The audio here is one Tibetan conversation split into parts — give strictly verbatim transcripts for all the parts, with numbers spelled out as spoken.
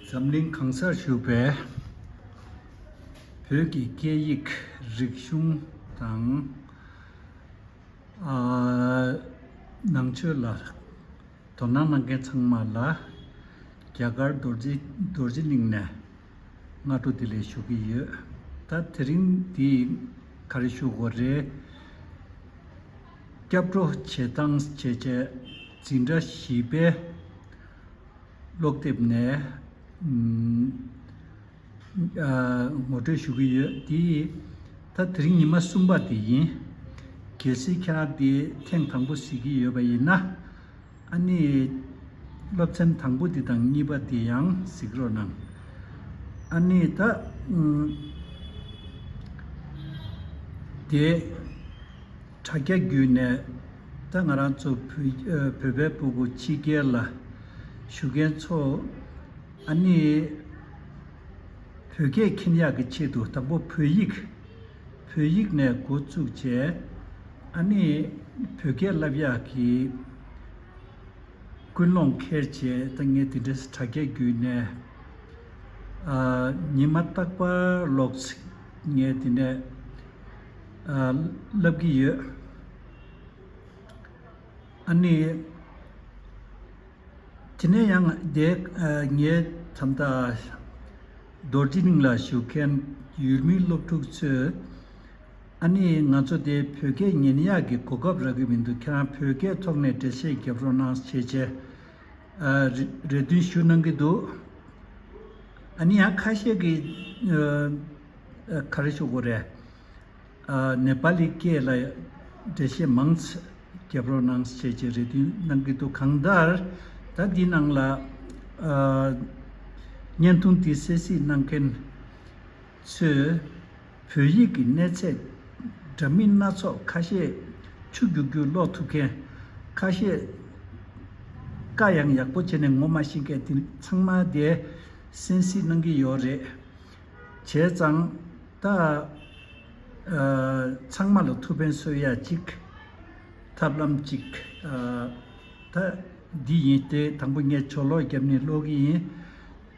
འཛམ་གླིང་གང་སར་བཞུགས་པའི་བོད་ཀྱི་སྐད་ཡིག་རིག་གཞུང་དང་། ཨ། ནང་ཆོས་ལ་དོ་སྣང་གནང་མཁན་ཚང་མ་ལ་རྒྱ་གར་རྡོ་རྗེ་རྡོ་རྗེ་གླིང་ནས་སྔ་དྲོ་བདེ་ལེགས་ཞུ་གི་ཡོད། ད་དེ་རིང་འདི་ག་རེ་ཞུ་དགོས་རེད། སྐྱབས་འགྲོ་བྱེད་སྟངས་བྱས་བྱས་འཛིན་གྲྭ་བཞི་པའི་ཀློག་དེབ་ནས། ཨ། ངོ་སྤྲོད་ཞུ་གི་ཡོད། དེ་ད་དེ་རིང་ཉི་མ་གསུམ་པ་དེ་ཡིན། གལ་སྲིད་ཁྱེད་རང་དེ་ཐེངས་དང་པོ་གཟིགས་ཀྱི་ཡོད་པ་ཡིན་ན། ཨ་ནི་སློབ་ཚན་དང་པོ་དེ་དང་གཉིས་པ་དེ་ཡང་གཟིགས་རོགས་གནང་། ཨ་ནི་ད་ཨུམ། དེ་དྲ་རྒྱ་བརྒྱུད་ནས་ད་ང་རང་ཚོ་བོད་ཨ། བོད་པའི་སྤུ་གུ་ཕྱི་རྒྱལ་ལ་བཞུགས་མཁན་ཚོ། ཨ་ནི་བོད་སྐད་མཁྱེན་ཡག་གི་ཆེད་དུ་དང་པོ་བོད་ཡིག་བོད་ཡིག་ནས་འགོ་བཙུགས་བྱས། ཨ་ནི་བོད་སྐད་བསླབ་ཡག་གི་ཀུན་སློང་འཁྱེར་བྱས། ད་ངས་དེ་འདྲའི་དྲ་རྒྱ་བརྒྱུད་ནས་ཨ། ཉི་མ་རྟག་པར་ལོག་ངས་དེ་ནས་ཨ། བསླབ་ཀྱི་ཡོད། ཨ་ནི། དེ་ནས་ཡང་དེ་ཨ། ངའི་ད་ལྟ་རྡོ་རྗེ་གླིང་ལ་བཞུགས་མཁན་ཡུལ་མི་སློབ་ཕྲུག་ཚོས། ཨ་ནི་ང་ཚོ་དེ་བོད་སྐད་ཉན་ཡག་གི་གོ་སྐབས་རག་གི་མི་འདུག་ཁྱེད་རང་བོད་སྐད་ཐོག་ནས་འགྲེལ་བཤད་རྒྱབ་རོགས་གནང་ཞེས་བྱས་ཨ། རེ་རེ་འདུན་ཞུ་གནང་གི་འདུག་ཨ་ནི་ཡང་ཁ་ཤས་ཀྱིས་ཨ། ག་རེ་ཞུ་དགོས་རེད། ཨ། ནེ་པ་ལི་སྐད་ལ་འགྲེལ་བཤད་མང་ཙམ་རྒྱབ་རོགས་གནང་ཞེས་བྱས་རེ་འདུན་གནང་གི་འདུག་གང་ལྟར་ད་འདི་ནང་ལ་ཨ། བརྙན་ཐུང་འདི་གསན་གཟིགས་གནང་མཁན་ཚོས་བོད་ཡིག་གི་གནས་ཚད་འདྲ་མིན་སྣ་ཚོགས་ཁ་ཤས་ཆུ་རྒྱུག་རྒྱུག་ཀློག་ཐུབ་མཁན། ཁ་ཤས་བཀའ་ཡང་ཡག་པོ་བྱས་ནས་ངོ་མ་ཤེས་མཁན་དེ་ཚང་མ་དེ་གསན་གཟིགས་གནང་གི་ཡོད་རེད། བྱས་ཙང་ད་ཨ། ཚང་མ་ལ་ཐུགས་ཕན་གསོས་ཡ་གཅིག་ཐབས་ལམ་གཅིག་ཨ། ད་འདི་ཡིན་ཏེ། དང་པོ་ངས་ཇོ་ཀློག་བརྒྱབ་ནས་ཀློག་གི་ཡིན།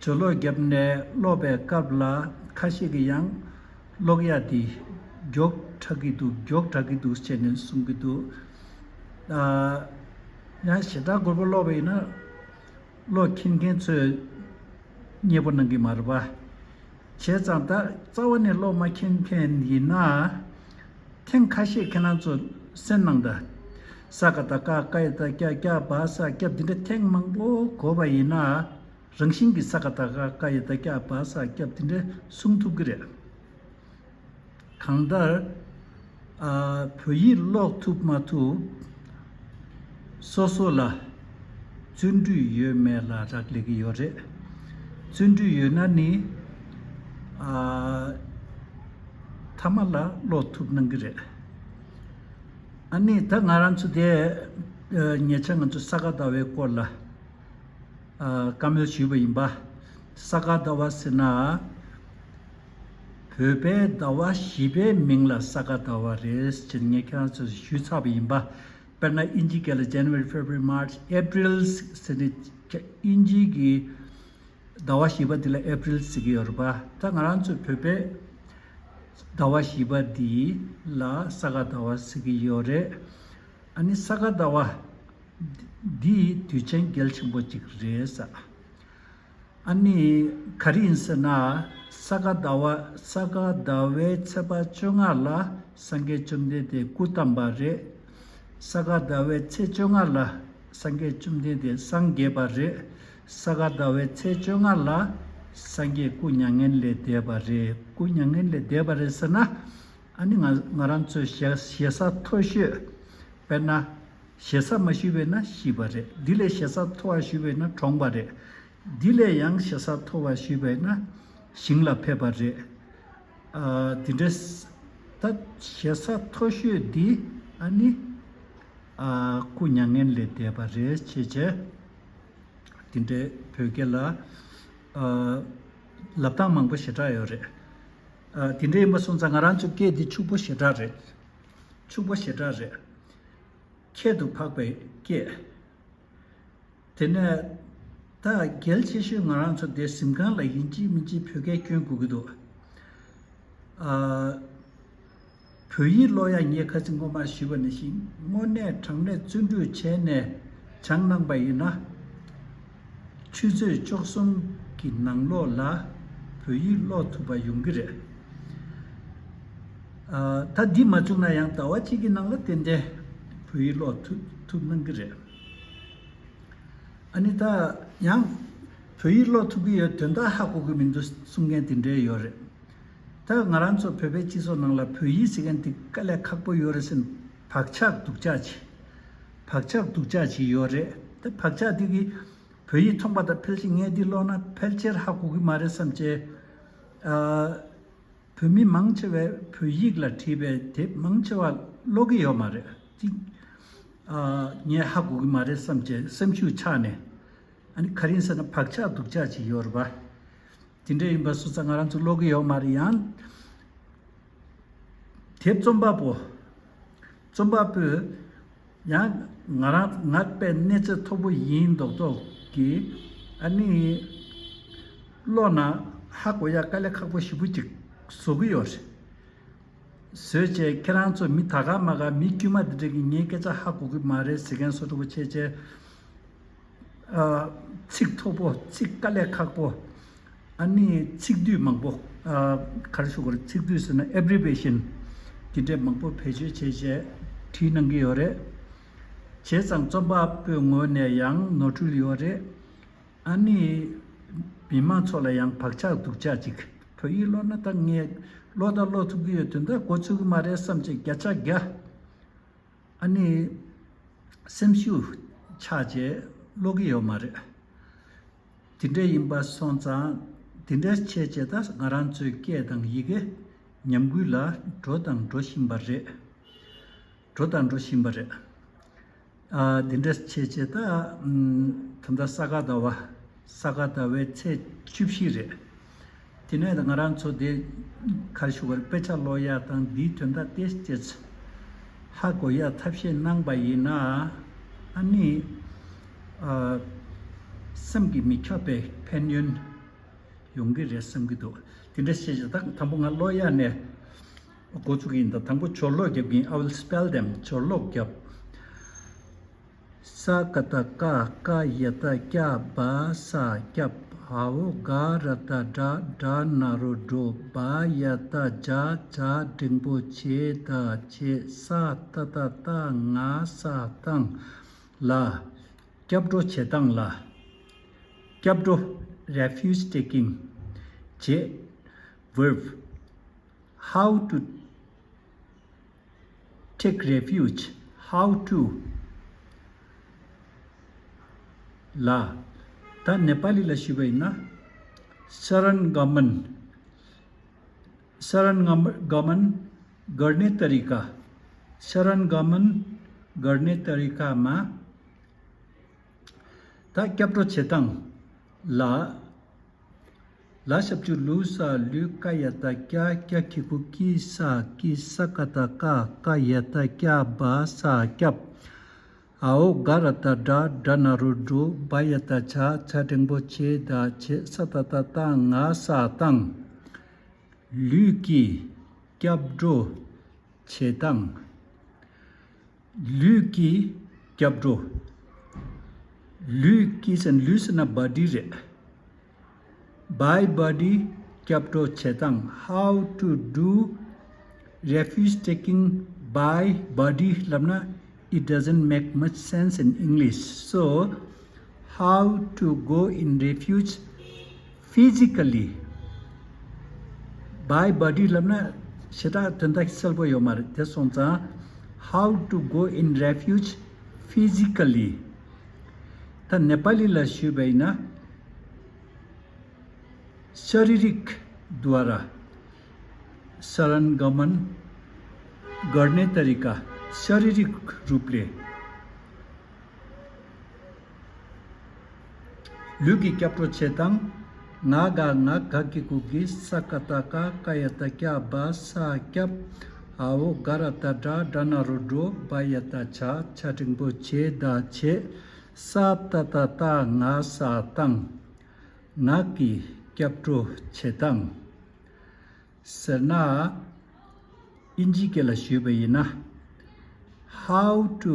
ཇོ་ཀློག་བརྒྱབ་ནས་ཀློག་པའི་སྐབས་ལ་ཁ་ཤས་ཀྱིས་ཡང་ཀློག་ཡ་དེ་མགྱོགས་དྲགས་ཀྱི་འདུག་མགྱོགས་དྲགས་ཀྱི་འདུག་བྱས་ནས་གསུང་གི་འདུག་ཨ། ཡང་ཞེ་དྲག་མགྱོགས་པོ་ཀློག་པ་ཡིན་ན། ཀློག་མཁྱེན་མཁན་ཚོས་མཉེས་པོ་གནང་གི་མ་རེད་པ། བྱས་ཙང་ད་རྩ་བ་ནས་ཀློག་མ་མཁྱེན་མཁན་ཡིན་ན། ཐེངས་ཁ་ཤས་ཁྱེད་རང་ཚོ་གསན་གནང་དང་། ས་ག་བཏགས་སྐ། སྐ་ཡ་བཏགས་སྐྱ། སྐྱ་བ་ས་སྐྱབས། འདི་འདྲ་ཐེངས་མང་པོ་གོ་བ་ཡིན་ན། རང་བཞིན་གྱིས་ས་ག་བཏགས་སྐ། སྐ་ཡ་བཏགས་སྐྱ། བ་ས་སྐྱབས། འདི་འདྲ་གསུང་ཐུབ་ཀྱི་རེད། གང་ལྟར། ཨ། བོད་ཡིག་ཀློག་ཐུབ་མ་ཐུབ་སོ་སོ་ལ་བརྩོན་འགྲུས་ཡོད་མེད་ལ་རག་ལས་ཀྱི་ཡོད་རེད། བརྩོན་འགྲུས་ཡོད་ན་ནི། ཨ། མཐའ་མ་ལ་ཀློག་ཐུབ་གནང་གི་རེད། ཨ་ནི་ད་ང་རང་ཚོ་དེ་ཨ། ཉེ་ཆར་ང་ཚོ་ས་ག་ཟླ་བའི་སྐོར་ལ་ཨ། བཀའ་མོལ་ཞུས་པ་ཡིན་པ། ས་ག་ཟླ་བ་ཟེར་ན། བོད་པའི་ཟླ་བ་བཞི་པའི་མིང་ལ་ས་ག་ཟླ་བ་རེད་ཅེས་ངས་ཁྱེད་རང་ཚོར་ཞུས་ཚར་བ་ཡིན་པ། དཔེར་ན་དབྱིན་ཇིའི་སྐད་ལ་January, February, March, April ཟེར་ནས་དབྱིན་ཇིའི་གི་ཟླ་བ་བཞི་པ་འདི་ལ་April ཟེར་གྱི་ཡོད་རེད་པ། ད་ང་རང་ཚོ་བོད་པའི་ཟླ་བ་བཞི་པ་འདི་ལ་ས་ག་ཟླ་བ་ཟེར་གྱི་ཡོད་རེད། ཨ་ནི་ས་ག་ཟླ་བ་འདི་དུས་ཆེན་གལ་ཆེན་པོ་གཅིག་རེད་ས། ཨ་ནི་ག་རེ་ཡིན་ཟེར་ན། ས་ག་ཟླ་བ་ས་ག་ཟླ་བའི་ཚེས་པ་བཅོ་ལྔ་ལ་སངས་རྒྱས་བཅོམ་ལྡན་འདས་སྐུ་བལྟམས་པ་རེད། ས་ག་ཟླ་བའི་ཚེས་བཅོ་ལྔ་ལ་སངས་རྒྱས་བཅོམ་ལྡན་འདས་སངས་རྒྱས་པ་རེད། ས་ག་ཟླ་བའི་ཚེས་བཅོ་ལྔ་ལ་སངས་རྒྱས་སྐུ་མྱ་ངན་ལས་འདས་པ་རེད། སྐུ་མྱ་ངན་ལས་འདས་པ་རེད་ཟེར་ན། ཨ་ནི་ང་ང་རང་ཚོའི་ཞེ་ཞེ་ས་མཐོ་ཤོས། དཔེར་ན། ཞེ་ས་མ་ཞུས་པས་ན་ཤི་བ་རེད། འདི་ལས་ཞེ་ས་མཐོ་བ་ཞུས་པས་ན་གྲོངས་པ་རེད། འདི་ལས་ཡང་ཞེ་ས་མཐོ་བ་ཞུས་པས་ན་ཞིང་ལ་ཕེབས་པ་རེད། ཨ། དེ་འདྲས། ད་ཞེ་ས་མཐོ་ཤོས་འདི་ཨ་ནི། ཨ། སྐུ་མྱ་ངན་ལས་འདས་པ་རེད་ཅེས་བྱས། དེ་འདྲའི་བོད་སྐད་ལ། ཨ། ལབ་སྟངས་མང་པོ་ཞེ་དྲག་ཡོད་རེད། ཨ། དེ་འདྲ་ཡིན་པ་སོང་ཙང་ང་རང་ཚོ་སྐད་འདི་ཕྱུག་པོ་ཞེ་དྲག་རེད། ཕྱུག་པོ་ཞེ་དྲག་རེད། ཁྱད་དུ་འཕགས་པའི་སྐད། དེ་ནས་ ད་གལ་ཆེ་ཤོས་ང་རང་ཚོ་དེ་གཟིམ་ཁང་ལ་ཡིན་གཅིག་མིན་གཅིག་བོད་སྐད་སྐྱོན་དགོས་ཀྱི་འདུག་ཨ། བོད་ཡིག་ཀློག་ཡ་ངས་ཁ་སང་སྔོན་མ་ཞུས་པ་ནང་བཞིན་དངོས་གནས་དྲང་གནས་བརྩོན་འགྲུས་བྱས་ནས་སྦྱངས་གནང་པ་ཡིན་ན། ཆུ་ཚོད་བཅུ་གསུམ་གྱི་ནང་ལོགས་ལ་བོད་ཡིག་ཀློག་ཐུབ་པ་ཡོང་གི་རེད། ཨ། ད་འདི་མ་བྱུང་ན་ཡང་ཟླ་བ་གཅིག་གི་ནང་ལ་ཏན་ཏན་བོད་ཡིག་ཀློག་ཐུབ་ཐུབ་གནང་གི་རེད། ཨ་ནི་ད་ཡང་བོད་ཡིག་ཀློག་ཐུབ་ཀྱི་ཡོད་དོན་དག་ཧ་གོ་གི་མི་འདུག་གསུང་མཁན་དེ་འདྲས་ཡོད་རེད། ད་ང་རང་ཚོ་བོད་པའི་སྤྱི་ཚོགས་ནང་ལ་བོད་ཡིག་ཟེར་མཁན་དེ་དཀའ་ལས་ཁག་པོ་ཡོད་རེད་ཟེར་བག་ཆགས་སྡུག་ཅག་ཅིག་བག་ཆགས་སྡུག་ཅག་ཅིག་ཡོད་རེད། ད་བག་ཆགས་དེ་གིས་བོད་ཡིག་མཐོང་པ་དང་ཕལ་ཆེར་ངས་འདི་ཀློག་ན་ཕལ་ཆེར་ཧ་གོ་གི་མ་རེད་བསམ་བྱས། ཨ། བོད་མི་མང་ཆེ་བས་བོད་ཡིག་ལ་བྲིས་པའི་དེབ་མང་ཆེ་བ་ཀློག་གི་ཡོད་མ་རེད། ཅིག་ཨ། ངས་ཧ་གོ་གི་མ་རེད་བསམ་བྱས་སེམས་ཤུགས་ཆག་ནས། ཨ་ནི་ག་རེ་ཡིན་ཟེར་ན་བག་ཆགས་སྡུག་ཅག་ཅིག་ཡོད་རེད་པ། དེ་འདྲ་ཡིན་པ་སོང་ཙང་ང་རང་ཚོ་ཀློག་གི་ཡོད་མ་རེད། ཡང་དེབ་རྩོམ་པ་པོ། རྩོམ་པ་པོས་ཡང་ང་རང་ང་དཔེ་གནས་ཚད་མཐོ་པོ་ཡིན་མདོག་མདོག་གིས། ཨ་ནི་ཀློག་ན་ཧ་གོ་ཡ་དཀའ་ལས་ཁག་པོ་ཞེ་པོ་ཅིག་བཟོ་གི་ཡོད་རེད། བཟོས་བྱས་ཁྱེད་རང་ཚོ་མི་ད་ག་མ་ག་མི་དཀྱུས་མ་འདི་འདྲ་གིས་ངའི་སྐད་ཆ་ཧ་གོ་གི་མ་རེད་ཟེར་མཁན་བཟོ་འདྲ་པོ་བྱས་བྱས། ཨ། ཚིག་མཐོ་པོ་ཚིག་དཀའ་ལས་ཁག་པོ། ཨ་ནི་ཚིག་སྡུད་མང་པོ། ཨ། ག་རེ་ཞུ་དགོས་རེད། ཚིག་སྡུད་ཟེར་ན་abbreviation དེ་འདྲས་མང་པོ་བེད་སྤྱོད་བྱས་བྱས་བྲིས་གནང་གི་ཡོད་རེད། བྱས་ཙང་རྩོམ་པ་པོའི་ངོས་ནས་ཡང་ནོར་འཁྲུལ་ཡོད་རེད། ཨ་ནི་མི་མང་ཚོ་ལ་ཡང་བག་ཆགས་སྡུག་ཅག་ཅིག་བོད་ཡིག་ཀློག་ན་ད་ངས་ཀློག་ད་ཀློག་ཐུབ་ཀྱི་ཡོད་དོན་དག་གོ་ཚུགས་ཀྱི་མ་རེད་བསམ་བྱས་བརྒྱ་ཆ་བརྒྱ། ཨ་ནི་སེམས་ཤུགས་ཆག་བྱས་ཀློག་གི་ཡོད་མ་རེད། དེ་འདྲ་ཡིན་པ་སོང་ཙང་དེ་འདྲ་བྱས་བྱས་ད་ང་རང་ཚོའི་སྐད་དང་ཡི་གེ་ཉམས་རྒུད་ལ་འགྲོ་དང་འགྲོ་བཞིན་པ་རེད། འགྲོ་དང་འགྲོ་བཞིན་པ་རེད། ཨ། དེ་འདྲ་བྱས་བྱས་ད་ཨམ། ད་ལྟ་ས་ག་ཟླ་བ། ས་ག་ཟླ་བའི་ཚེས་བཅུ་བཞི་རེད། དེ་ནས་ང་རང་ཚོ་དེ་ག་རེ་ཞུ་དགོས་རེད། དཔེ་ཆ་ཀློག་ཡ་དང་འདིའི་དོན་དག་དེ་སྐྱེས་ཧ་གོ་ཡ་ཐབས་ཤེས་གནང་པ་ཡིན་ན། ཨ་ནི་ཨ། སེམས་ཀྱི་མི་ཁྱབ་པའི་ཕན་ཡོན་ཡོང་གི་རེད་བསམ་གྱི་འདུག་དེ་འདྲ་བཤད་བྱས་ད་དང་པོ་ང་ཀློག་ཡ་ནས་འགོ་ཚུགས་ཀྱི་ཡིན། ད་དང་པོ་སྦྱོར་ཀློག་རྒྱབ་ཀྱི་ཡིན། I will spell them. སྦྱོར་ཀློག་རྒྱབ། ས་ཀ་བཏགས་སྐ། སྐ་ཡ་བཏགས་སྐྱ། བ་ས་སྐྱབས། འ་འོག་ག་ར་བཏགས་གྲ། གྲ་ན་རོ་གྲོ། བ་ཡ་བཏགས་བྱ། བྱ་འགྲེང་བུ་བྱེ་ད་བྱེད། ས་ཏ་བཏགས་སྟ། ང་ས་སྟངས། ལ། སྐྱབས་འགྲོ་བྱེད་སྟངས་ལ། སྐྱབས་འགྲོ། Refuge taking. བྱེད། Verb. How to take refuge. How to. ལ། ད་ནེ་པ་ལི་ལ་ཞུས་པ་ཡིན་ན། शरण गमन. शरण गमन गर्ने तरिका. शरण गमन गर्ने तरिका मा ད་སྐྱབས་འགྲོ་བྱེད་སྟངས་ལ། ལ་ཞབས་ཀྱུ་ལུ། ས་ལུ། ཀ་ཡ་བཏགས་སྐྱ། སྐྱ་གི་གུ་ཀྱི། ས་ཀྱི། ས་ཀ་བཏགས་སྐ། སྐ་ཡ་བཏགས་སྐྱ། བ་ས་སྐྱབས། འ་འོག་ག་ར་བཏགས་གྲ། གྲ་ན་རོ་གྲོ། བ་ཡ་བཏགས་བྱ། བྱ་འགྲེང་བུ་བྱེ་ད་བྱེད། ས་ཏ་བཏགས་སྟ། ང་ས་སྟངས། ལུས་ཀྱི་སྐྱབས་འགྲོ་བྱེད་སྟངས། ལུས་ཀྱི་སྐྱབས་འགྲོ། ལུས་ཀྱི་ཟེར་ན་ལུས་ཟེར་ན་བ་ཌི་རེད། བའི་བ་ཌི་སྐྱབས་འགྲོ་བྱེད་སྟངས། How to do refuge taking by body ལབ་ན། It doesn't make much sense in English. So, how to go in refuge physically. By body ལབ་ན་ཞེ་དྲག་དོན་དག་གསལ་པོ་ཡོད་མ་རེད། དེ་སོང་ཙང་། How to go in refuge physically. ད་ནེ་པ་ལི་ལ་ཞུས་པ་ཡིན་ན། शारीरिक द्वारा शरण गमन गर्ने तरिका। शारीरिक रूपले। ལུས་ཀྱི་སྐྱབས་འགྲོ་བྱེད་སྟངས། ང་ག་ང་ག་གི་གུ་གི། ས་ཀ་བཏགས་སྐ། ཀ་ཡ་བཏགས་སྐྱ། བ་ས་སྐྱབས། འ་འོག་ག་ར་བཏགས་གྲ། གྲ་ན་རོ་གྲོ། བ་ཡ་བཏགས་བྱ། བྱ་འགྲེང་བུ་བྱེ་ད་བྱེད། ས་ཏ་བཏགས་སྟ་ང་ས་སྟངས། ངག་གི་སྐྱབས་འགྲོ་བྱེད་སྟངས། ཟེར་ན། ཨིན་ཇི་སྐད་ལ་ཞུས་པ་ཡིན་ན། How to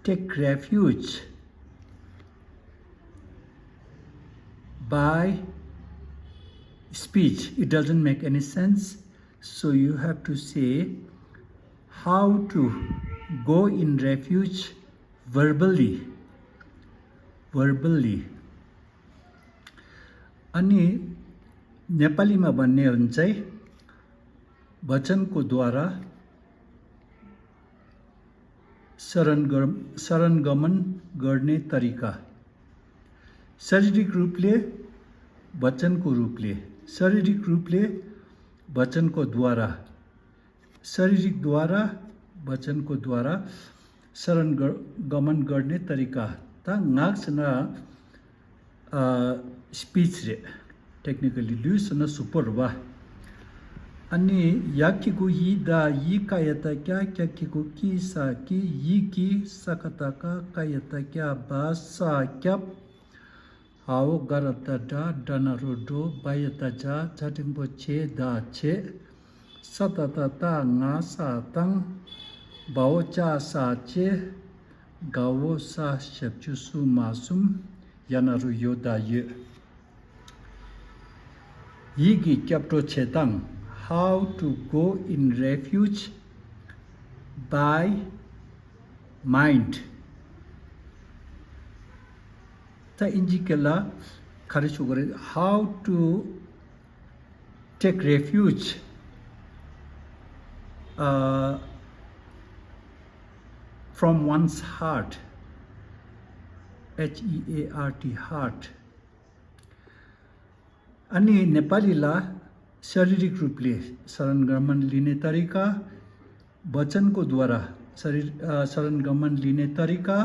take refuge by speech. It doesn't make any sense. So you have to say, how to go in refuge verbally. Verbally. अनि नेपालीमा भन्ने हो भने चाहिँ वचनको द्वारा शरण गर शरण गमन गर्ने तरिका। शारीरिक रूपले, वचनको रूपले, शारीरिक रूपले, वचनको द्वारा, शारीरिक द्वारा, वचनको द्वारा शरण ग गमन गर्ने तरिका। ད་ངག་ཟེར་ན་ཨ་སྤིཆ་རེད། ཊེག་ནི་ཀ་ལི་ལུས་ཟེར་ན་གཟུགས་པོ་རེད་བ། ཨ་ནི་ཡ་གི་གུ་ཡི་ད་ཡི་ཀ་ཡ་བཏགས་སྐྱ་སྐྱ་གི་གུ་ཀྱི་ས་ཀྱི་ཡི་གི་ས་ཀ་བཏགས་སྐ་ཀ་ཡ་བཏགས་སྐྱ་བ་ས་སྐྱབས། འ་འོག་ག་ར་བཏགས་འགྲ་འགྲ་ན་རོ་འགྲོ་བ་ཡ་བཏགས་བྱ་ཆ་འགྲེང་བུ་བྱེ་ད་བྱེད། ས་ཏ་བཏགས་སྟ་ང་ས་སྟངས། བ་འོག་ཅ་ས་བཅས། ག་འོག་ས་ཞབས་ཀྱུ་སུ་མ་གསུམ། ཡ་ན་རོ་ཡོ་ད་ཡོད། ཡིད་ཀྱི་སྐྱབས་འགྲོ་བྱེད་སྟངས། How to go in refuge by mind. ད་ཨིན་ཇི་སྐད་ལ་ག་རེ་ཞུ་གི་རེད། How to take refuge, uh, from one's heart. H E A R T, heart. अनि नेपालीलाई शारीरिक रूपले शरण गमन लिने तरिका, वचनको द्वारा शरीर अ, शरण गमन लिने तरिका,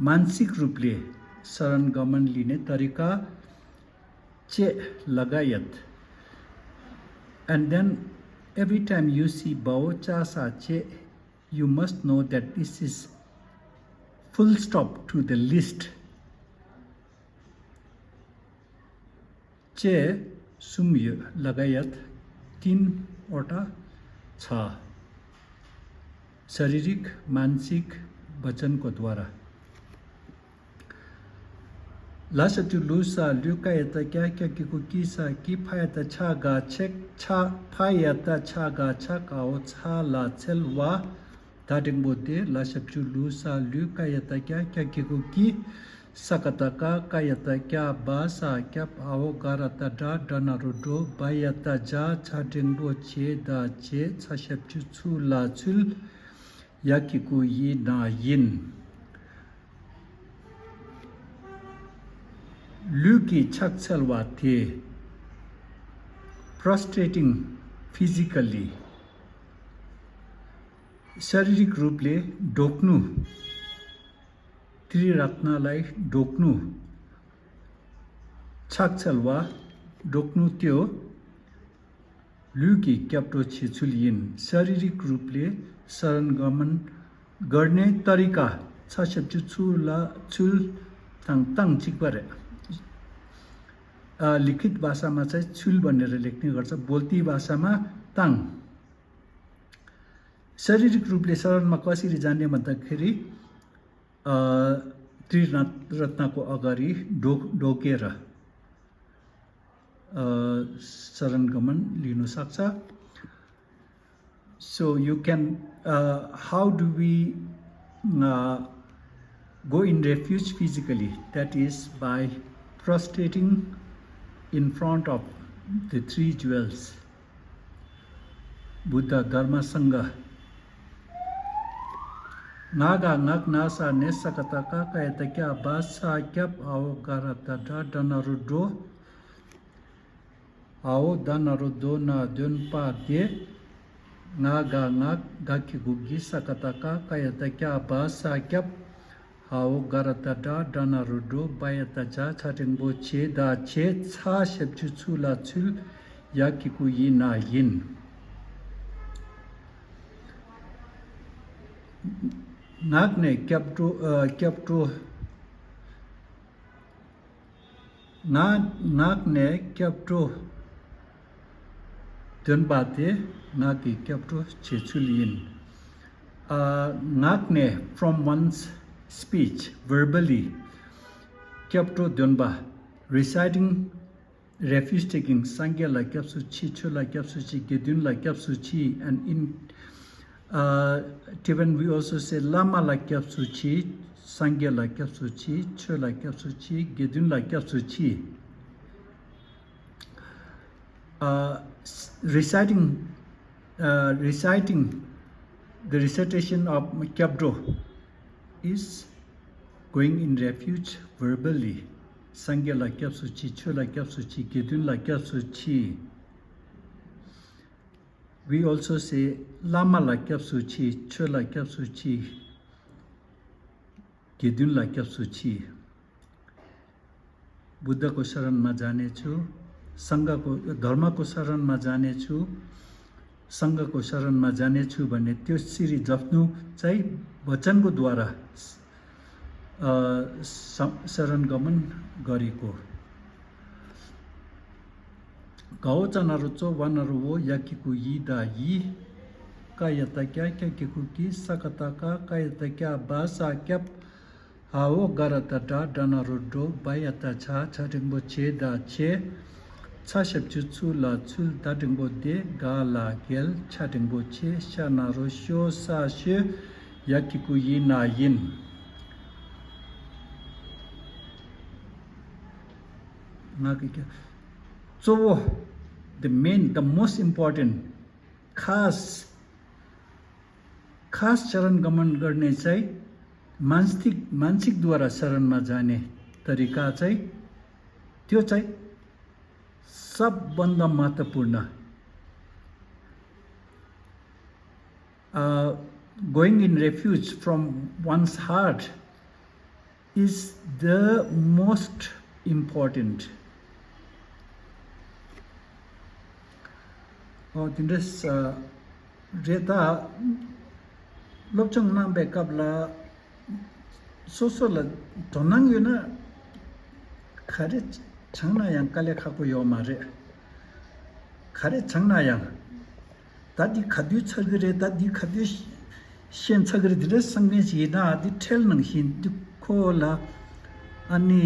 मानसिक रूपले शरण गमन लिने तरिका चाहिँ लगायत। And then every time you see बाओ चासा चाहिँ, you must know that this is full stop to the list. चाहिँ सुम यो लगायत तीनवटा छ। शारीरिक, मानसिक, वचनको द्वारा। ला सचु लु सा लु का यता क्या क्या के को की सा की फा यता छा गा छेक छा फा यता छा गा छा काओ छा ला छेल वा ད་འགྲེང་བུ་དེ་ལ་ཞབས་ཀྱུ་ལུ་ས་ལུ་ཀ་ཡ་ད་ཀྱ་ཀྱ་གི་གུ་ཀྱི། ས་ཀ་ད་ཀ་ཀ་ཡ་ད་ཀྱ་བ་ས་སྐྱབས། འ་འོག་ག་ར་ད་འགྲ་འགྲ་ན་རོ་འགྲོ་བ་ཡ་ད་བྱ་ཆ་འགྲེང་བུ་བྱེ་ད་བྱེད། ཚ་ཞབས་ཀྱུ་ཚུ་ལ་ཚུལ། ཡ་གི་གུ་ཡི་ན་ཡིན། ལུས་ཀྱི་ཕྱག་འཚལ་བ་དེ། Prostrating physically. शारीरिक रूपले ढोग्नु। त्रिरत्नलाई ढोग्नु। ཕྱག་འཚལ་བ། ढोग्नु त्यो ལུས་ཀྱི་སྐྱབས་འགྲོ་བྱེད་ཚུལ་ཡིན། शारीरिक रूपले शरण गमन गर्ने तरिका। ཚ་ཞབས་ཀྱུ་ཚུ་ལ་ཚུལ་དང་སྟངས་གཅིག་པ་རེད། अ, लिखित भाषामा चाहिँ छुल भनेर लेख्ने गर्छ, बोल्ती भाषामा ताङ। शारीरिक रूपले शरणमा कसरी जाने भन्दाखेरि, अ, त्रिरत्नको अगाडि ढोक ढोकेर, अ, शरण गमन लिन सक्छ। So you can, uh, how do we, uh, go in refuge physically? That is by prostrating in front of the three jewels, Buddha, Dharma, Sangha. ང་ག་ངག་ན་ས་ནེ་ས་ཀ་ད་ཀ་ཀ་ཡ་ད་ཀྱ་བ་ས་སྐྱབས། འ་འོག་ག་ར་ད་འགྲ་འགྲ་ན་རོ་འགྲོ། འ་འོག་ད་ན་རོ་དོ་ན་འདོན་པ་དེ། ང་ག་ང་ག་གི་གུ་གི་ས་ཀ་ད་ཀ་ཀ་ཡ་ད་ཀྱ་བ་ས་སྐྱབས། འ་འོག་ག་ར་ད་འགྲ་འགྲ་ན་རོ་འགྲོ་བ་ཡ་ད་བྱ་ཆ་འགྲེང་བུ་བྱེ་ད་བྱེད། ཚ་ཞབས་ཀྱུ་ཚུ་ལ་ཚུལ། ཡ་གི་གུ་ཡི་ན་ཡིན། ངག་ནས་སྐྱབས་འགྲོ་ཨ་སྐྱབས་འགྲོ། ངག་ངག་ནས་སྐྱབས་འགྲོ་འདོན་པ་དེ་ངག་གི་སྐྱབས་འགྲོ་བྱེད་ཚུལ་ཡིན། ཨ། ངག་ནས་from one's speech, verbally, སྐྱབས་འགྲོ་འདོན་པ། Reciting refuge taking, སངས་རྒྱས་ལ་སྐྱབས་སུ་མཆི། ཆོས་ལ་སྐྱབས་སུ་མཆི། དགེ་འདུན་ལ་སྐྱབས་སུ་མཆི། And in, uh, Tibetan we also say བླ་མ་ལ་སྐྱབས་སུ་མཆི། སངས་རྒྱས་ལ་སྐྱབས་སུ་མཆི། ཆོས་ལ་སྐྱབས་སུ་མཆི། དགེ་འདུན་ལ་སྐྱབས་སུ་མཆི། Uh, s- reciting, uh, reciting the recitation of སྐྱབས་འགྲོ is going in refuge verbally. སངས་རྒྱས་ལ་སྐྱབས་སུ་མཆི། ཆོས་ལ་སྐྱབས་སུ་མཆི། དགེ་འདུན་ལ་སྐྱབས་སུ་མཆི། We also say བླ་མ་ལ་སྐྱབས་སུ་མཆི། ཆོས་ལ་སྐྱབས་སུ་མཆི། དགེ་འདུན་ལ་སྐྱབས་སུ་མཆི། बुद्ध को शरण में जाने छु। संघ को, धर्म को शरण में जाने छु। संघ को शरण में जाने छु भन्ने त्यो श्री जप्नु चाहिँ वचनको द्वारा, अ, स- शरण गमन गरेको। गाओ चाना रोचो वाना रो वो या किकु यी दा यी। का यता क्या क्या किकु की सकता का का यता क्या बासा क्या। हाओ गारा ता डा डाना रो डो बाया ता छा छा टिंगबो छे दा छे। छा शप छु छु ला छुल दा टिंगबो दे गा ला गेल छा टिंगबो छे शा ना रो शो सा शे। या किकु यी ना यिन। ང་གི་གཙོ་བོ, the main, the most important, खास, खास चरण गमन गर्ने चाहिँ मानसिक मानसिकद्वारा शरणमा जाने तरिका चाहिँ त्यो चाहिँ सबभन्दा महत्त्वपूर्ण। Uh, going in refuge from one's heart is the most important. Oh, དེ་འདྲ་རེད་ད། སློབ་སྦྱོང་གནང་པའི་སྐབས་ལ་སོ་སོ་ལ་དོ་སྣང་ཡོད་ན་ག་རེ་སྦྱངས་ན་ཡང་དཀའ་ལས་ཁག་པོ་ཡོད་མ་རེད། ག་རེ་སྦྱངས་ན་ཡང་། ད་འདི་ག་དུས་ཚར་གི་རེད། ད་འདི་ག་དུས་ཤེས་ཚར་གི་རེད། འདི་འདྲ་བསམ་མཁན་ཞིག་ཡིན་ན་འདི་ཁྲལ་ནང་བཞིན་འདི་ཁོ་ལ་ཨ་ནི་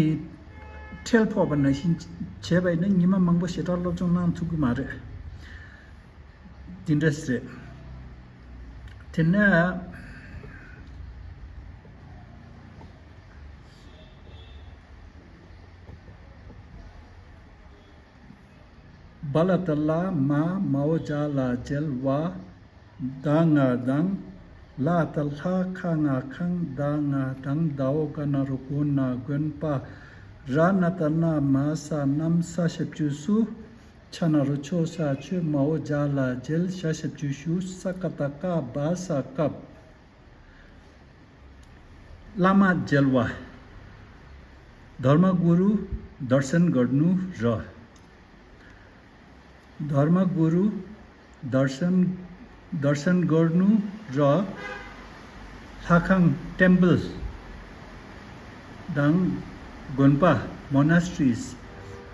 ཁྲལ་ཕོག་པ་ནང་བཞིན་བྱས་པ་ཡིན་ན་ཉི་མ་མང་པོ་ཞེ་དྲག་སློབ་སྦྱོང་གནང་ཐུབ་གི་མ་རེད། འདི་འདྲ་རེད། དེ་ནས། བ་ལ་ཏ་བླ་མ་མ་འོ་ཇ་ལ་མཇལ་བ། ད་ང་དང་། ལ་ཏ་ལྷ་ཁ་ང་ཁང་། ད་ང་དང་། ད་འོ་ག་ན་རོ་གོ་ན་དགོན་པ། ར་ན་ཏ་ན་མ་ས་ནམ། ས་ཞབས་ཀྱུ་སུ། ཆ་ན་རོ་ཆོ་ས་ཆོས། མ་འོ་ཇ་ལ་མཇལ། ཤ་ཞབས་ཀྱུ་ཤུ། ས་ཀ་ཏ་སྐ་བ་ས་སྐབས། བླ་མ་མཇལ་བ། धर्मगुरु दर्शन गर्नु र। धर्मगुरु दर्शन दर्शन गर्नु र। ལྷ་ཁང་टेम्पल དང་དགོན་པ། Monasteries,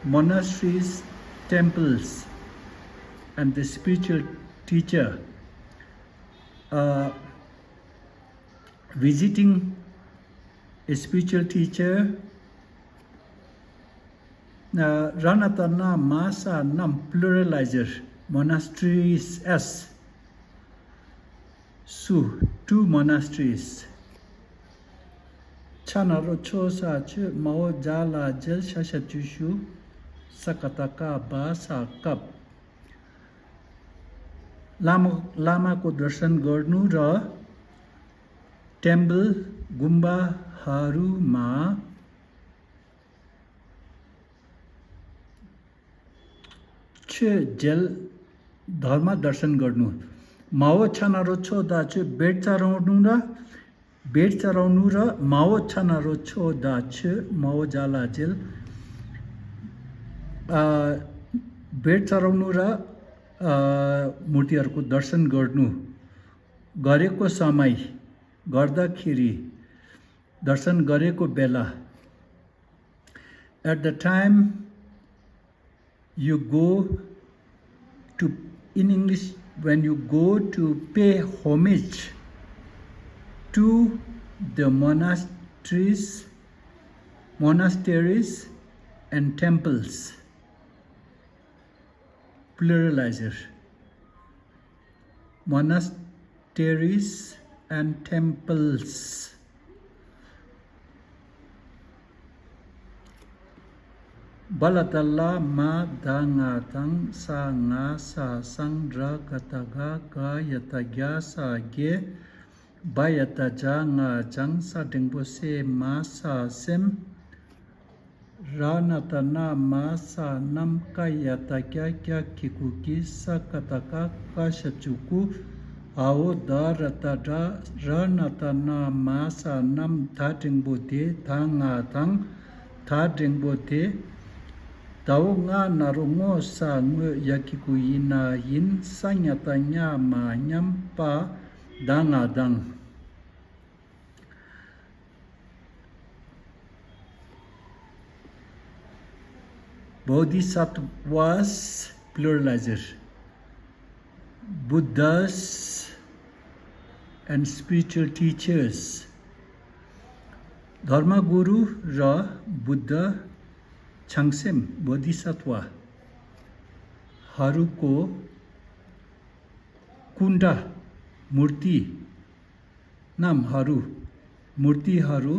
monasteries, temples and the spiritual teacher. Uh, visiting a spiritual teacher. Uh, Ranatana Masa Nam, pluralizer, monasteries as su, two monasteries. Chanaro Chosa Chu Mao Jala Jel Shasha Chushu Sakataka Basa Kap. Lama लामाको दर्शन गर्नु र टेम्पल गुम्बाहरूमा छो जेल धर्म दर्शन गर्नु। माओ छानारो छो दा छो भेट चराउनु र भेट चढाउनु र माओ छानारो छो दा छो माओ जाला जेल, अ, भेट चढाउनु र, अ, मूर्तिहरूको दर्शन गर्नु। गरेको समय, गर्दाखेरि, दर्शन गरेको बेला। At the time you go to, in English, when you go to pay homage to the monasteries, monasteries and temples, pluralizer, monasteries and temples. བ་ལ་བཏགས་བླ། མ་བཏགས་མངའ་དང་། ས་མངའ་ས་སངས། ར་ག་བཏགས་སྒ། ག་ཡ་བཏགས་རྒྱ། ས་རྒྱས། བ་ཡ་བཏགས་བྱ། མངའ་བྱང་། ས་འགྲེང་བུ་སེ། མ་ས་སེམས། ར་ན་བཏགས་རྣ། མ་ས་རྣམས། ཀ་ཡ་བཏགས་ཀྱ། ཀྱ་གི་གུ་ཀྱི། ས་ཀ་བཏགས་སྐ། ཀ་ཞབས་ཀྱུ་སྐུ། འ་འོག་ད། ར་བཏགས་དགྲ། ར་ན་བཏགས་རྣ། མ་ས་རྣམས། ད་འགྲེང་བུ་དེ། ད་མངའ་དང་། ད་འགྲེང་བུ་དེ། ད་འོག་ང་ན་རོ་ངོ་ས་ངོས། ཡ་གི་གུ་ཡི་ན་ཡིན། ས་ཉ་བཏགས་སྙ། མ་སྙམ། པ་ད་མངའ་དང་། Bodhisattvas, pluralizer, Buddhas and spiritual teachers. धर्मगुरु र बुद्ध, छाङसेम, बोधिसत्त्वहरूको कुण्ड, मूर्ति, नामहरू, मूर्तिहरू,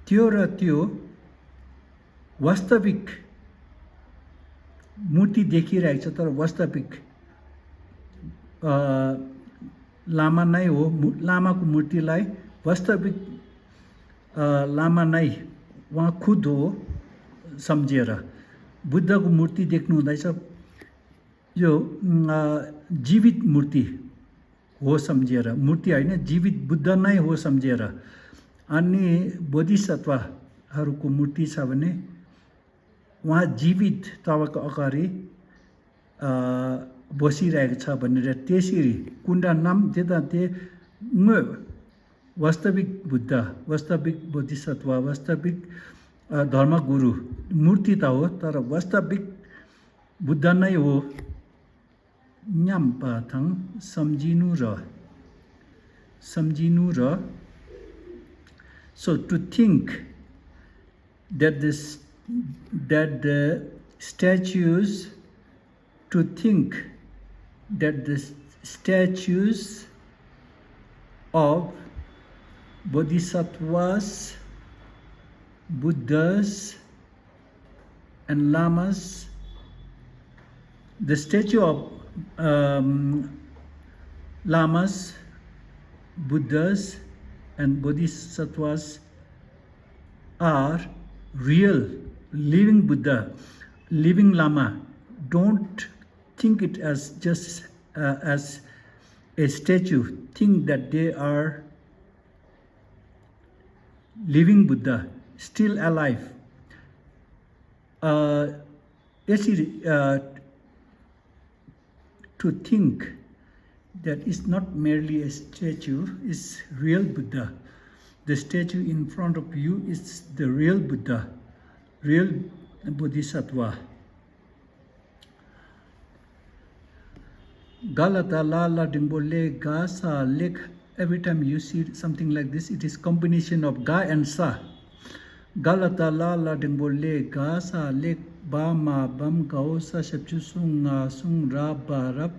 त्यो र त्यो वास्तविक मूर्ति देखिरहेको छ, तर वास्तविक, अ, लामा नै हो, मु-, लामाको मूर्तिलाई वास्तविक, अ, लामा नै, उहाँ खुद हो सम्झेर बुद्धको मूर्ति देख्नुहुँदैछ। यो, उम्, अ, जीवित मूर्ति हो सम्झेर, मूर्ति होइन, जीवित बुद्ध नै हो सम्झेर। अनि बोधिसत्वहरूको मूर्ति छ भने उहाँ जीवित तपाईँको अगाडि, अ, बसिरहेको छ भनेर त्यसरी कुण्ड नाम त्यता ते वास्तविक बुद्ध, वास्तविक बोधिसत्व, वास्तविक, अ, धर्मगुरु मूर्ति त हो, तर वास्तविक बुद्ध नै हो। སྙམ་པ་དང་བསམ་བྱེད་ནུས་ར། བསམ་བྱེད་ནུས་ར། So to think that this, that the statues, to think that the statues of bodhisattvas, Buddhas, and lamas, the statue of, um, lamas, Buddhas, and Bodhisattvas are real, living Buddha, living Lama. Don't think it as just, uh, as a statue. Think that they are living Buddha, still alive. Uh, actually, uh, to think that it's not merely a statue, it's real Buddha. The statue in front of you is the real Buddha, real Bodhisattva. ག་ལ་བཏགས་གླ། ལ་འགྲེང་བུ་གླེ། ག་ས་གླེགས། Every time you see something like this, it is combination of ག and ས. ག་ལ་བཏགས་གླ། ལ་འགྲེང་བུ་གླེ། ག་ས་གླེགས། བ་མ་བམ། ག་འོག་ས་ཞབས་ཀྱུ་སུ། ང་སུང་། ར་བ་རབ།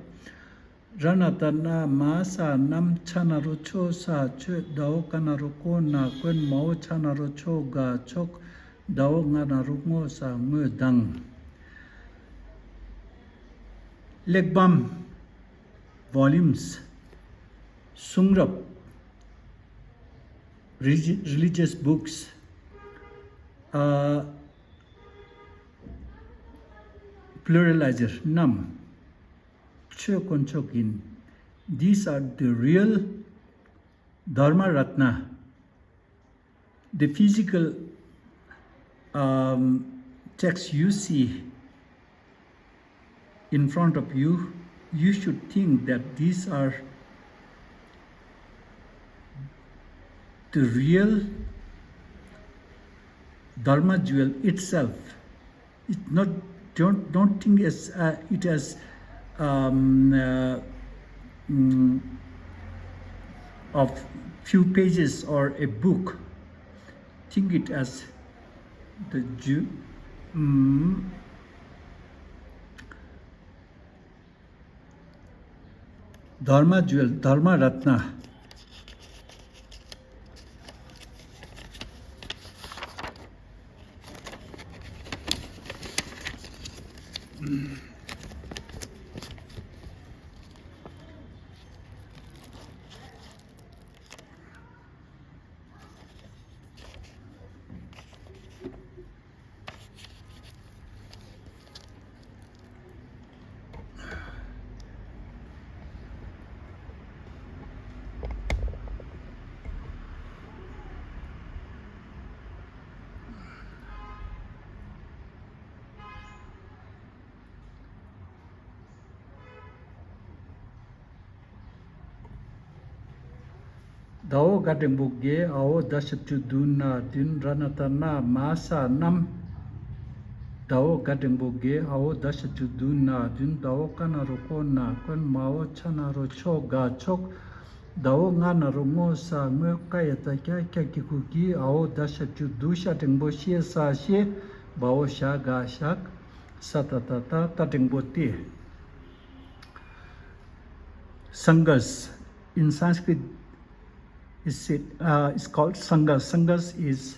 ར་ན་བཏགས་རྣ། མ་ས་རྣམས། ཆ་ན་རོ་ཆོ་ས་ཆོས། ད་འོག་ཀ་ན་རོ་ཀོ་ན་ཀོན། མ་འོག་ཆ་ན་རོ་ཆོ་ག་ཆོག། ད་འོག་ང་ན་རོ་ངོ་ས་ངོས་དང་། གླེགས་བམ། Volumes. གསུང་རབ། Regi- religious books. ཨ། Pluralizer རྣམས་ཆོས་དཀོན་མཆོག་ཡིན། These are the real Dharma Ratna. The physical, um, text you see in front of you, you should think that these are the real Dharma jewel itself. It not don't don't think as uh, it as um, uh, mm, of few pages or a book. Think it as the Jew. Mm, Dharma jewel, Dharma Ratna. ཟླ་བོ་དགའ་འབྲིང་པོ་དགེ་ཨ་བོ་ཟླ་ཞབས་ཀྱུ་དུ་ན་བདུན་ར་ན་ད་ན་མ་ས་རྣམས། ཟླ་བོ་དགའ་འབྲིང་པོ་དགེ་ཨ་བོ་ཟླ་ཞབས་ཀྱུ་དུ་ན་བདུན། ཟླ་བོ་ཀ་ན་རོ་ཀོ་ན་ཀོན། མ་བོ་ཆ་ན་རོ་ཆོ་ག་ཆོག། ཟླ་བོ་ང་ན་རོ་ངོ་ས་ངོས། ཀ་ཡ་ད་ཀྱ་ཀྱ་ཀྱི་གུ་གི་ཨ་བོ་ཟླ་ཞབས་ཀྱུ་དུ་ཤ་འབྲིང་པོ་ཤེ་ས་ཤེ། བ་བོ་ཞ་ག་ཞག། ས་ད་ད་ད་ད་འབྲིང་པོ་སྟེ། Sanghas. In Sanskrit, is it, uh, is called Sanghas. Sanghas is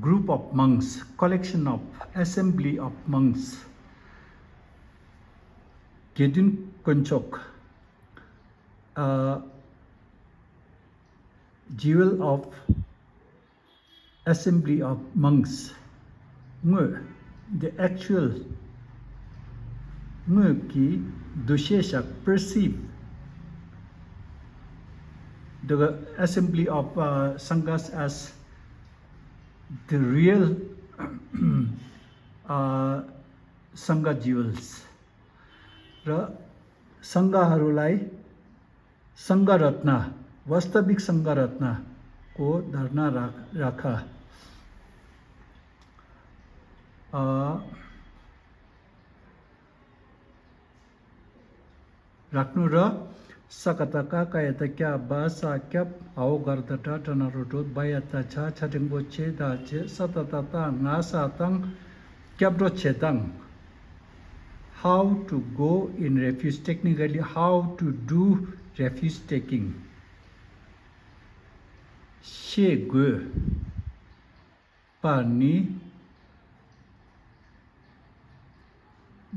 group of monks, collection of, assembly of monks. དགེ་འདུན་དཀོན་མཆོག uh, jewel of assembly of monks. དངོས། The actual དངོས་ཀྱི་འདུ་ཤེས་བཞག perceive the assembly of uh, sanghas as the real uh, sangha jewels. र संघाहरूलाई संघरत्न, वास्तविक संघरत्नको धारणा राख, राख। अ, राख्नु र सकतका कायतक्या बासा क्याप हाउ गर्दटा टनरोटो बायाता छा छटिङ्गो छे दा छे सततता ङासा तङ क्याप्रो छे तङ। How to go in refuge, technically how to do refuge taking. ཤེས་དགོས་པ་ནི།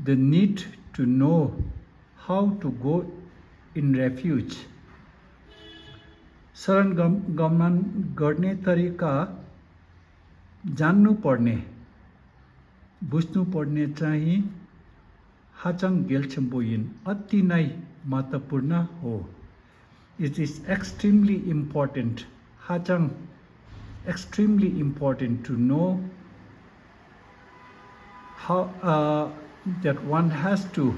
The need to know how to go in refuge. शरण गम- गमन गर्ने तरिका जान्नुपर्ने, बुझ्नुपर्ने चाहिँ ཧ་ཅང་གལ་ཆེན་པོ་ཡིན། अति नै महत्त्वपूर्ण हो. It is extremely important. ཧ་ཅང་extremely important to know how uh, that one has to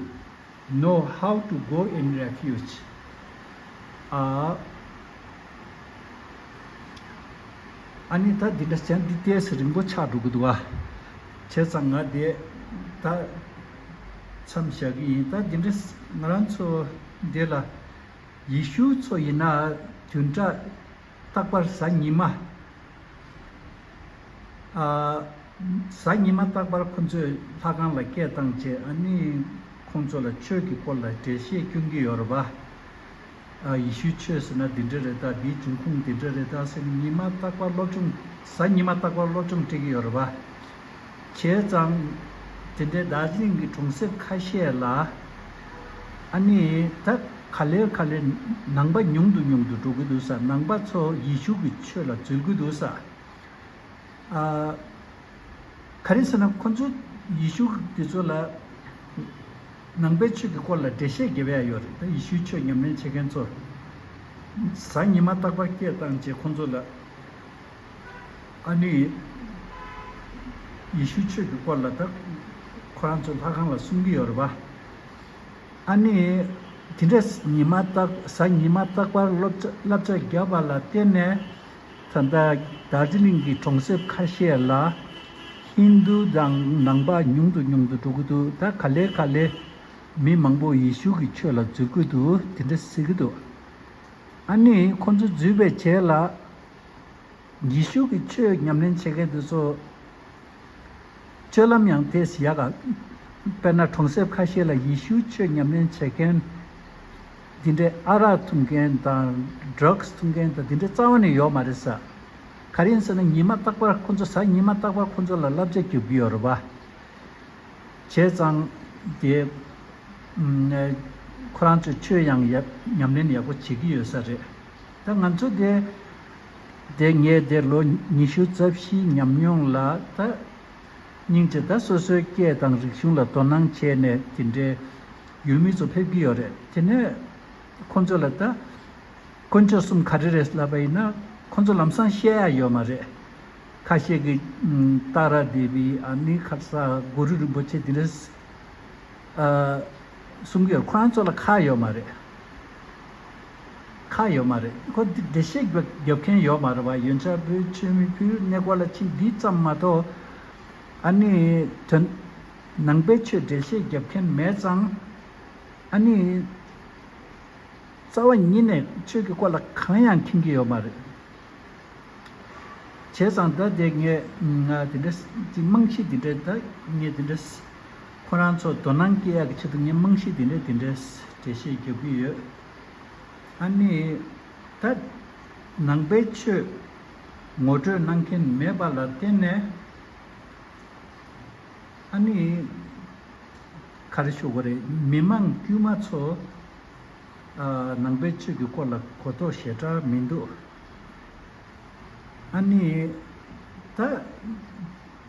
know how to go in refuge. Uh, ཨ་ནི་ད་འདི་འདྲ་བྱས་འདི་ཏོག་ཙམ་རིང་པོ་ཆགས་འགྲོ་གི་འདུག་ཨ། བྱས་ཙང་ང་འདི་ད་མཚམས་བཞག་གི་ཡིན། ད་འདི་འདྲ་ང་རང་ཚོ་འདི་ལ་ཡེ་ཤུ་ཚོ་ཡིན་ན་བདུན་ཕྲག་རྟག་པར་གཟའ་ཉི་མ། ཨ། གཟའ་ཉི་མ་རྟག་པར་ཁོང་ཚོས་ལྷ་ཁང་ལ་སྐད་བཏང་བྱས། ཨ་ནི་ཁོང་ཚོ་ལ་ཆོས་ཀྱི་སྐོར་ལ་འགྲེལ་བཤད་སྐྱོན་གྱི་ཡོད་རེད་པ། ཨ། ཡེ་ཤུའི་ཆོས་ཟེར་ན་འདི་འདྲ་རེད་ད། འདིའི་འབྱུང་ཁུངས་འདི་འདྲ་རེད་ད་ཟེར་ནས་ཉི་མ་རྟག་པར་སློབ་སྦྱོང་། གཟའ་ཉི་མ་རྟག་པར་སློབ་སྦྱོང་སྤྲད་ཀྱི་ཡོད་རེད་པ། བྱས་ཙང་དེ་འདྲའི་དར་ཇི་ལིང་གི་གྲོང་གསེབ་ཁ་ཤས་ལ་ཨ་ནི་ད་ག་ལེར་ག་ལེར་ནང་པ་ཉུང་དུ་ཉུང་དུ་འགྲོ་གི་འདུག་ས། ནང་པ་ཚོ་ཡེ་ཤུ་གི་ཆོས་ལ་འཛུལ་གི་འདུག་ས། ཨ། ག་རེ་ཟེར་ན་ཁོ་ཚོ་ཡེ་ཤུ་དེ་ཚོ་ལ་ནང་པའི་ཆོས་ཀྱི་སྐོར་ལ་འགྲེལ་བཤད་རྒྱབ་ཡ་ཡོད་རེད། ད་ཡེ་ཤུའི་ཆོས་ཉམས་ལེན་བྱེད་མཁན་ཚོ་གཟའ་ཉི་མ་རྟག་པར་སྐད་བཏང་བྱས་ཁོ་ཚོ་ལ་ཨ་ནི་ཡེ་ཤུའི་ཆོས་ཀྱི་སྐོར་ལ་ད་ཁོ་རང་ཚོ་ལྷ་ཁང་ལ་གསུང་གི་ཡོད་རེད་པ། ཨ་ནི་དེ་འདྲ་ཉི་མ་རྟག་གཟའ་ཉི་མ་རྟག་པར་སློབ་བྱ་བསླབ་བྱ་བརྒྱབ་པ་ལ་བརྟེན་ནས་ད་ལྟ་དར་ཇི་ལིང་གི་གྲོང་གསེབ་ཁ་ཤས་ལ་ ཧིན་དུ་དང་ནང་པ་ཉུང་དུ་ཉུང་དུ་འགྲོ་གི་འདུག་ད་ག་ལེ་ག་ལེ་མི་མང་པོ་ཡེ་ཤུ་གི་ཆོས་ལ་འཛུལ་གི་འདུག་དེ་འདྲ་ཟེར་གི་འདུག་ཨ་ནི་ཁོ་ཚོ་འཛུལ་བའི་རྗེས་ལ། ཡེ་ཤུ་གི་ཆོས་ཉམས་ལེན་བྱེད་མཁན་དེ་ཚོ་སྤྱོད་ལམ་ཡང་དེས་ཡག་ག་དཔེར་ན་གྲོང་གསེབ་ཁ་ཤས་ལ་ཡེ་ཤུའི་ཆོས་ཉམས་ལེན་བྱེད་མཁན་འདི་འདྲའི་ཨ་རག་འཐུང་མཁན་དང་ཌྲག་སི་འཐུང་མཁན་དང་འདི་འདྲའི་རྩ་བ་ནས་ཡོད་མ་རེད་ས། ག་རེ་ཡིན་ཟེར་ན་ཉི་མ་རྟག་པར་ཁོ་ཚོ་གཟའ་ཉི་མ་རྟག་པར་ཁོ་ཚོ་ལ་བསླབ་བྱ་རྒྱོབ་ཀྱི་ཡོད་རེད་པ། བྱས་ཙང་དེ་ཁོ་རང་ཚོས་ཆོས་ཡང་ཡག་ཉམས་ལེན་ཡག་པོ་བྱེད་ཀྱི་ཡོད་ས་རེད། ད་ང་ཚོ་དེ་དེ་ངས་དེ་ལོ་ཉི་ཤུ་རྩ་བཞི་ཉམས་མྱོང་ལ་ད་སྙིང་རྗེ་ད་སོ་སོའི་སྐད་དང་རིག་གཞུང་ལ་དོ་སྣང་བྱས་ནས་དེ་འདྲའི་ཡུལ་མི་ཚོ་ཕེབས་ཀྱི་ཡོད་རེད། དེ་ནས་ཁོ་ཚོ་ལ་ད། དཀོན་མཆོག་གསུམ་ག་རེ་རེད་ལབ་པ་ཡིན་ན་ཁོ་ཚོ་ལམ་སང་བཤད་ཡ་ཡོད་མ་རེད། ཁ་ཤས་ཀྱིས་ཏཱ་ར་དེ་བི་ཨ་ནི་ཁ་ས་གུ་རུ་རིན་པོ་ཆེ་དེ་འདྲ་གསུང་གི་ཡོད། ཁོ་རང་ཚོ་ལ་ཁག་ཡོད་མ་རེད། ཁག་ཡོད་མ་རེད། ཁོ་འདི་འགྲེལ་བཤད་རྒྱབ་མཁན་ཡོད་མ་རེད་བ། ཡོན་ཆབ་བོད་ཆོས་མི་བོད་གནས་སྐོར་ལ་ཕྱིན་འདི་ཙམ་མ་གཏོགས་ཨ་ནི་དོན་ནང་པའི་ཆོས་འགྲེལ་བཤད་རྒྱབ་མཁན་མེད་ཙང་ཨ་ནི། རྩ་བ་ཉིད་ནས་ཆོས་ཀྱི་སྐོར་ལ་གང་ཡང་མཁྱེན་གྱི་ཡོད་མ་རེད། བྱས་ཙང་ད་དེ་ངས་ང་དེ་འདྲ་ཅིག་རྨང་གཞི་དེ་འདྲ་ད་ངས་དེ་འདྲ་ཁོ་རང་ཚོ་དོ་སྣང་སྐྱེ་ཡག་གི་ཆེད་དུ་ངས་རྨང་གཞི་དེ་འདྲ་དེ་འདྲ་འགྲེལ་བཤད་རྒྱབ་ཀྱི་ཡོད། ཨ་ནི་ད་ནང་པའི་ཆོས་ངོ་སྤྲོད་གནང་མཁན་མེད་པ་ལ་བརྟེན་ནས། ཨ་ནི། ག་རེ་ཞུ་དགོས་རེད། མི་མང་དཀྱུས་མ་ཚོ། ཨ། ནང་པའི་ཆོས་ཀྱི་སྐོར་ལ་གོ་རྟོགས་ཞེ་དྲག་མི་འདུག་ཨ་ནི། ད།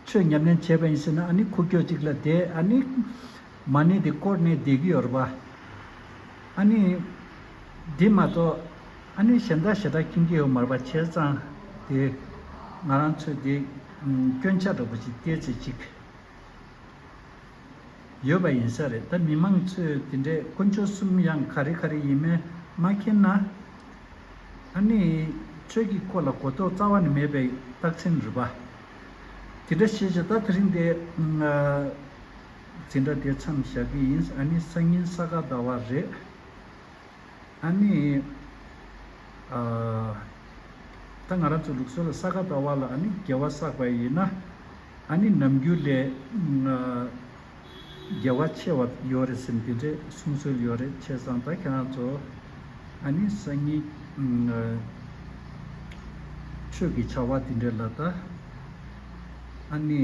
ཆོས་ཉམས་ལེན་བྱས་པ་ཡིན་ཟེར་ན་ཨ་ནི་ཁུག་ཀྱོག་ཅིག་ལ་བསྡད་ཨ་ནི། མ་ཎི་དེ་བསྐོར་ནས་བསྡད་ཀྱི་ཡོད་རེད་པ། ཨ་ནི། འདི་མ་གཏོགས། ཨ་ནི་གཞན་དག་ཞེ་དྲག་མཁྱེན་གྱི་ཡོད་མ་རེད་པ། བྱས་ཙང་དེ། ང་རང་ཚོས་དེ། སྐྱོན་ཆ་འདྲ་པོ་ཞིག་བལྟས་ཚེ་ཅིག་ཡོད་པ་ཡིན་ས་རེད། ད་མི་མང་ཚོས་དེ་འདྲས་དཀོན་མཆོག་གསུམ་ཡང་ག་རེ་ག་རེ་ཡིན་མིན་མ་མཁྱེན་ན། ཨ་ནི། ཆོས་ཀྱི་སྐོར་ལ་གོ་རྟོགས་རྩ་བ་ནས་མེད་པའི་རྟགས་མཚན་རེད་པ། དེ་འདྲ་བྱས་བྱས་ད་དེ་རིང་དེ། འཛིན་གྲྭ་དེ་མཚམས་བཞག་གི་ཡིན། ཨ་ནི་སང་ཉིན་ས་ག་ཟླ་བ་རེད། ཨ་ནི། ཨ། ད་ང་རང་ཚོ་ལུགས་སྲོལ་ལ་ས་ག་ཟླ་བ་ལ་ཨ་ནི་དགེ་བ་བསགས་པ་ཡིན་ན། ཨ་ནི་ནམ་རྒྱུན་ལས། ཨ། དགེ་བ་ཆེ་བ་ཡོད་རེད་ཟེར་འདི་འདྲས་གསུང་སྲོལ་ཡོད་རེད། བྱས་ཙང་ད་ཁྱེད་རང་ཚོ་ཨ་ནི་སང་ཉིན། ཨ། ཆོས་ཀྱི་བྱ་བ་འདི་འདྲས་ལ་ད་ཨ་ནི་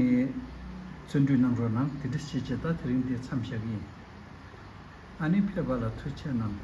བརྩོན་འགྲུས་གནང་རོགས་གནང་། དེ་འདྲ་བྱེད་བྱེད་ད་དེ་རིང་འདི་མཚམས་བཞག་གི་ཡིན། ཨ་ནི་ཕེབས་པ་ལ་ཐུགས་རྗེ་གནང་།